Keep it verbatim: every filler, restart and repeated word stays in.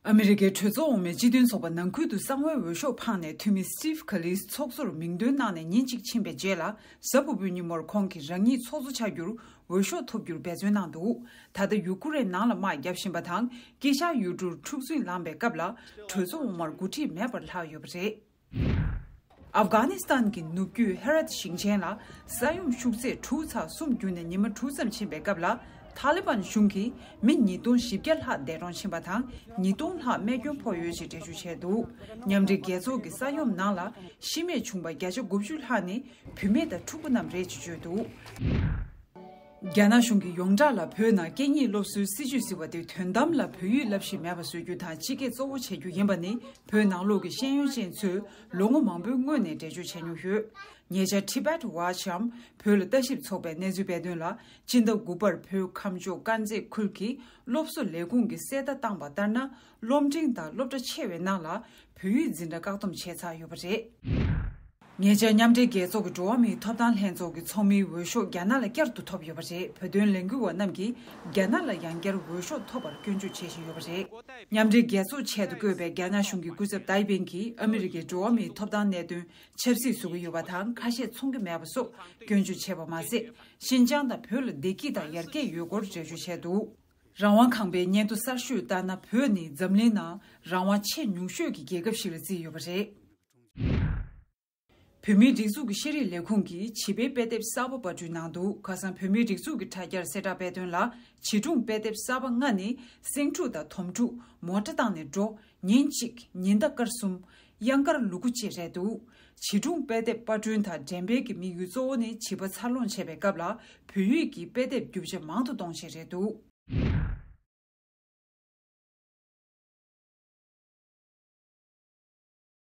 ཨ་མི་རི་ཀའི་གྲོས་ཚོགས་འོག་མའི་སྤྱི་མཐུན་ཚོགས་པ་ནང་ཁུལ་དུ་གསང་བའི་འོས་ཤོག་འཕངས་ནས་འཐུས་མི་Steve Scalise་ཚོགས་གཙོར་མིང་འདོན་གནང་ནས་ཉིན་གཅིག་ཕྱིན་པའི་རྗེས་ལ། གཟའ་ཕུར་བུའི་ཉིན་མོར་ཁོང་གིས་རང་ཉིད་ཚོགས་གཙོ་ཆགས་རྒྱུར་འོས་ཤོག་ཐོབ་རྒྱུར་འབད་བརྩོན་གནང་འདུག། ད་ལྟ་ཡུ་ཀུ་རེན་ནང་ལ་དམག་བརྒྱབ་བཞིན་པ་དང་། དཀྱིལ་ཤར་ཡུལ་གྲུར་འཁྲུག་རྩོད་ལངས་པའི་སྐབས་ལ། གྲོས་ཚོགས་འོག་མར་འགོ་ཁྲིད་མེད་པར་ལྷག་ཡོད་པ་རེད། ཨབ་གྷ་ནི་སི་ཐན་གྱི་ནུབ་རྒྱུད་ཧེ་ར་ཏི་ཞིང་ཆེན་ལ་ས་ཡོམ་ཤུགས་ཚད་དྲུག་ཚེག་གསུམ་བརྒྱུད་ནས་ཉི་མ་དྲུག་ཙམ་ཕྱིན་པའི་སྐབས་ལ། ཐ་ལི་བན་གཞུང་གིས་མི་ཉིས་སྟོང་བཞི་བརྒྱ་ལྷག་འདས་གྲོངས་ཕྱིན་པ་དང་། ཉིས་སྟོང་ལྷག་རྨས་སྐྱོན་ཕོག་ཡོད་ཅེས་འགྲེལ་བརྗོད་བྱས་འདུག། མཉམ་འབྲེལ་རྒྱལ་ཚོགས་ཀྱི་ས་ཡོམ་ནང་ལ་ཤི་རྨས་བྱུང་པ་བརྒྱ་ཆ་དགུ་བཅུ་ལྷག་ནི་བུད་མེད་དང་ཕྲུ་གུ་རྣམས་རེད་ཅེས་བརྗོད་འདུག། རྒྱ་ནག་གཞུང་གིས་ཡོངས་གྲགས་ལ་བོད་ནང་སྐད་གཉིས་སློབ་གསོའི་སྲིད་ཇུས་ཟེར་བ་དེ་དོན་དམ་ལ་བོད་ཡིག་བསླབ་གཞི་མེད་པ་བཟོ་རྒྱུ་དང་སྤྱི་སྐད་གཙོ་བོ་བྱེད་རྒྱུ་ཡིན་པ་ནི། བོད་ནང་ལོགས་ཀྱི་ཤེས་ཡོན་ཅན་ཚོས་ལོ་ངོ་མང་པོའི་སྔོན་ནས་འགྲེལ་བརྗོད་བྱས་མྱོང་ཡོད། ཉེ་ཆར་Tibet Watch འམ་བོད་ལ་ལྟ་ཞིབ་ཚོགས་པས་གནས་ཚུལ་སྤེལ་དོན་ལ། སྤྱི་ཟླ་དགུ་པར་བོད་ཁམས་ཕྱོགས་དཀར་མཛེས་ཁུལ་གྱི་སློབ་གསོ་ལས་ཁུངས་ཀྱིས་གསལ་བརྡ་བཏང་བ་ལྟར་ན། སློབ་འབྲིང་དང་སློབ་གྲྭ་ཆེ་བའི་ནང་ལ་བོད་ཡིག་འཛིན་གྲྭ་བཀག་སྡོམ་བྱས་ཚར་ཡོད་པ་རེད། ཉེ་ཆར་མཉམ་འབྲེལ་རྒྱལ་ཚོགས་ཀྱི་འགྲོ་བ་མིའི་ཐོབ་ཐང་ལྷན་ཚོགས་ཀྱི་ཚོགས་མིའི་འོས་ཤོག་རྒྱ་ནག་ལ་བསྐྱར་དུ་ཐོབ་ཡོད་པ་རེད། བོད་དོན་ལས་འགུལ་བ་རྣམས་ཀྱིས་རྒྱ་ནག་ལ་ཡང་བསྐྱར་འོས་ཤོག་ཐོབ་པར་སྐྱོན་བརྗོད་བྱེད་བཞིན་ཡོད་པ་རེད། མཉམ་འབྲེལ་རྒྱལ་ཚོགས་ཆེད་དུ་བསྐོས་པའི་རྒྱ་ནག་གཞུང་གི་སྐུ་ཚབ་ཏའེ་པེན་གྱིས་ཨ་མི་རི་ཀའི་འགྲོ་བ་མིའི་ཐོབ་ཐང་གནད་དོན་ཆབ་སྲིད་བཟོ་གི་ཡོད་པ་དང་ཁ་ཤས་ཚོང་གི་མེད་པ་སོགས་སྐྱོན་བརྗོད་བྱས་པ་མ་ཟད། ཤིན་ཅང་དང་བོད་ལ་བདེ་སྐྱིད་དང་ཡར་རྒྱས་ཡོད་སྐོར་འགྲེལ་བརྗོད་བྱས་འདུག། རང་དབང་ཁང་པའི་སྙན་ཐོ་གསར་ཤོས་ལྟར་ན། བོད་ནི་འཛམ་གླིང་ནང་རང་དབང་ཆེས་ཉུང་ཤོས་ཀྱི་རྒྱལ་ཁབ་ཞིག་ལ་བརྩིས་ཡོད་པ་རེད། བོད་མིའི་སྒྲིག་འཛུགས་ཀྱི་ཤེས་རིག་ལས་ཁུངས་ཀྱིས་བྱིས་པའི་དཔེ་དེབ་གསར་པ་པར་སྐྲུན་གནང་འདུག། ཁ་སང་བོད་མིའི་སྒྲིག་འཛུགས་ཀྱི་དྲ་རྒྱར་གསལ་བསྒྲགས་སྤེལ་དོན་ལ། བྱིས་སྒྲུང་དཔེ་དེབ་གསར་པ་ལྔ་ནི། སེང་ཕྲུག་དང་དོམ་ཕྲུག། མོ་ཊ་བཏང་ནས་འགྲོ། ཉིན་གཅིག། ཉི་ཟླ་སྐར་གསུམ། གཡང་དཀར་ལུ་གུ་བཅས་རེད་འདུག། བྱིས་སྒྲུང་དཔེ་དེབ་པར་སྐྲུན་དང་འགྲེམས་སྤེལ་གྱི་དམིགས་ཡུལ་གཙོ་བོ་ནི་བྱིས་པ་འཚར་ལོངས་བྱེད་པའི་སྐབས་ལ་བོད་ཡིག་གི་དཔེ་དེབ་རྒྱུ་ཆ་མང་དུ་གཏོང་ཆེད་རེད་འདུག།